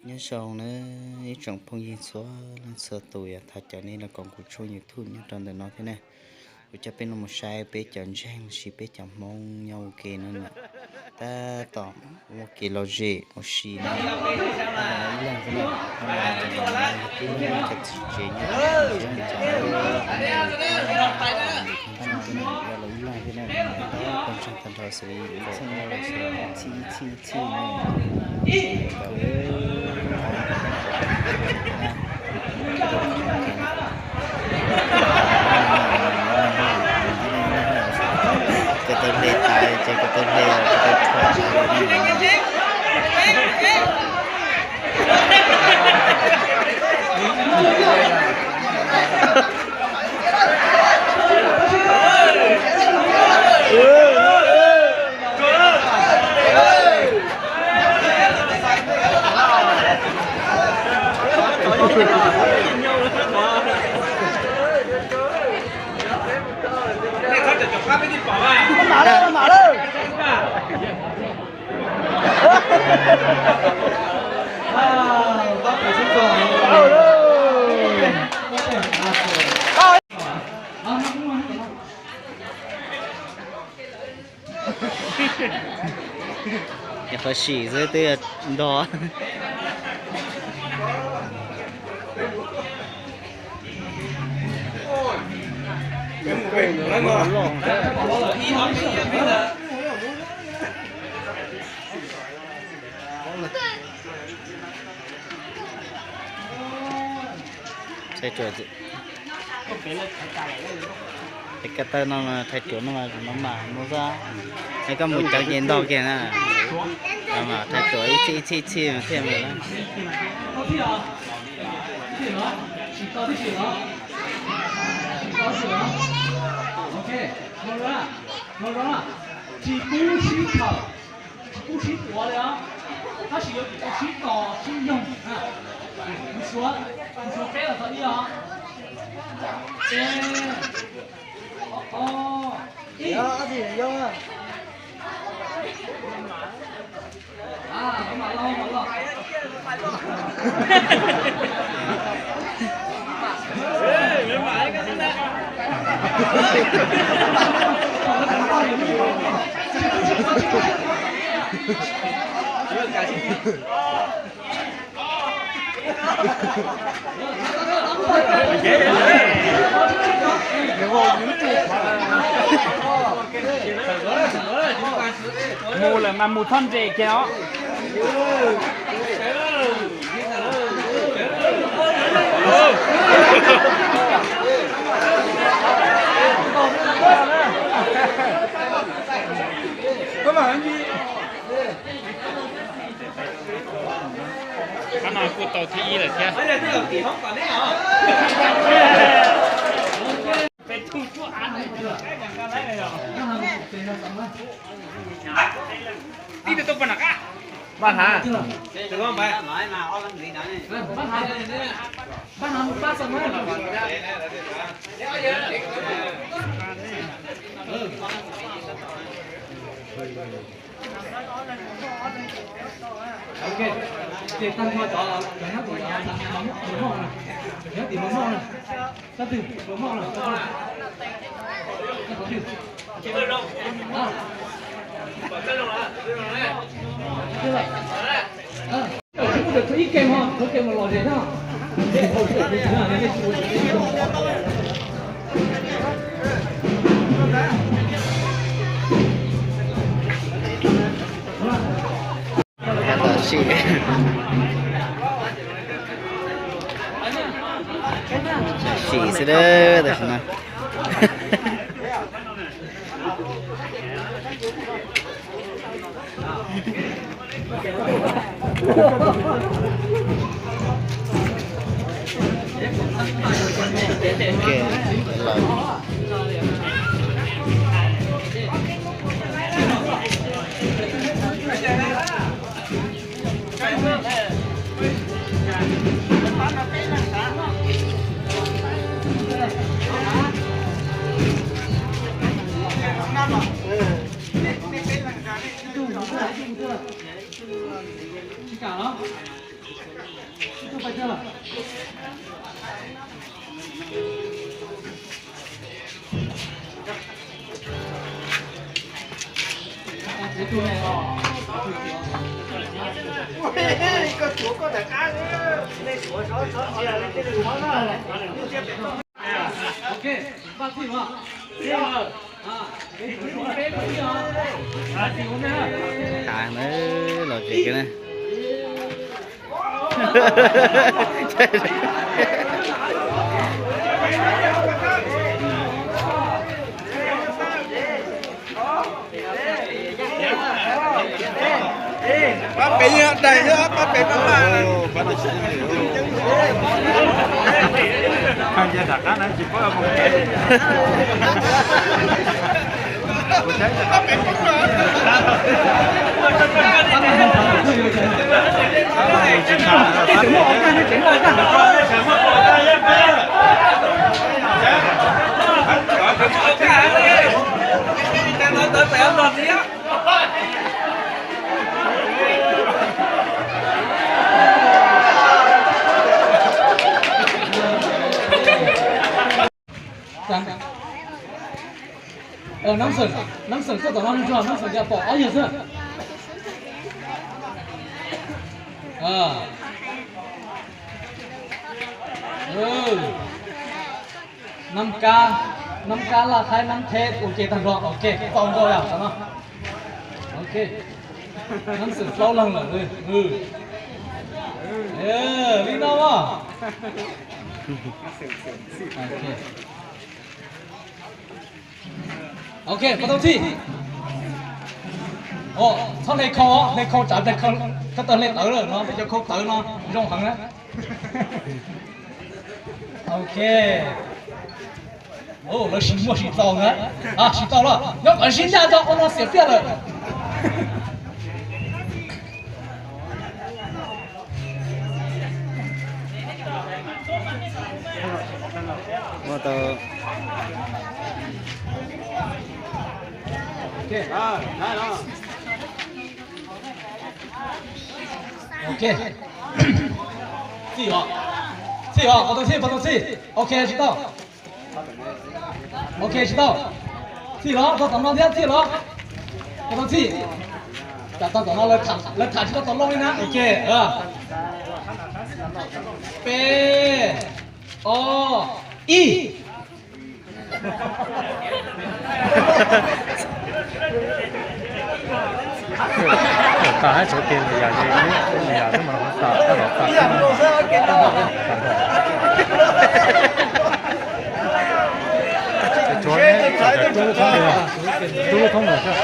Nyob zoo na ib tsoom phooj ywg txhua leej txhua tus, yog thov caw nej los koom kuv tshooj YouTube nyob rau ntawm no thiab na. Kuv coj peb los mus saib peb cov ntseeg los sis peb cov Hmoob nyob ua ke no na. Tab tom ua kev lom zem ua si no. Ib leeg xwb na, ib leeg cov txiv tsev nyob, ib leeg xwb na, pawg ntseeg tag nrho xws li kaum ob los sis txhij ib txhij ib txhij no. Ko taw hle tas ces ko taw hle, ko taw rhuav tas li. Yog qhov sim xwb twb yog ntog. Thaij ruam, es ko taw no mas thaij ruam no mas no mas no xwb. Es koj mus cov ces ntog kiag na. Thaij ruam ib txhij ib txhij ib txhij thiaj mus na. Tsis pub sib khawm, tsis pub sib tuav li os, tab sis yuav tsum tau sib tos sib nyoog. Kuv suav, kuv suav peb los txog ib os. Ib. Mus lawm mas mus txhob nres kiag os. Qhov no kuj tau thib ib lawm thiab. Ok, ces tag nrho cov cov nyob tim mos moj na, cov nyob tim mos moj na, tab twg mos moj na, tab twg? Ib ke no, ib ke mus lom zem no. Tam sim, tam sim xwb tam sim no. Tag na, los tsev na. Pab pem yeej daig xwb, pab pem pab maj. Nce nram qab na tsis paub mus. Nab xeem, nab xeem tuaj tom no nrog, nab xeem cas pom ob yawg xwb. Nab kab, nab kab laj haib nab theb ua ke tag nrho, ok, tau nkauj yog tom no. Ok, nab xeem plaub leeg lawm. Li no mas. Ok, pov tau txhij. Txhob hle khau, hle khau tsav, hle khau, koj tau hle tawv lawm no, peb cov khau tawv no zoo heev na. Ok. Lawv sim muaj sim txaus na. Sim tau los nyob kom sib ncaj, cov ua no xiam pliaj lawm. Ok. Txhij os. Txhij os, pov tau txhij, pov tau txhij. Ok, tsis tau. Ok, tsis tau. Txhij los, tau tom no thiab, txhij los. Pov tau txhij. Tsam tau tom no lawv tham tsis tau tom loj li na. Ok. Peb, ob, ib. Tag hab tsov tias nws yam, nws yam xwb mas nws tas, tas, tas. Tsov ne, rub lub thoob ntawd, rub lub thoob ntawd xwb.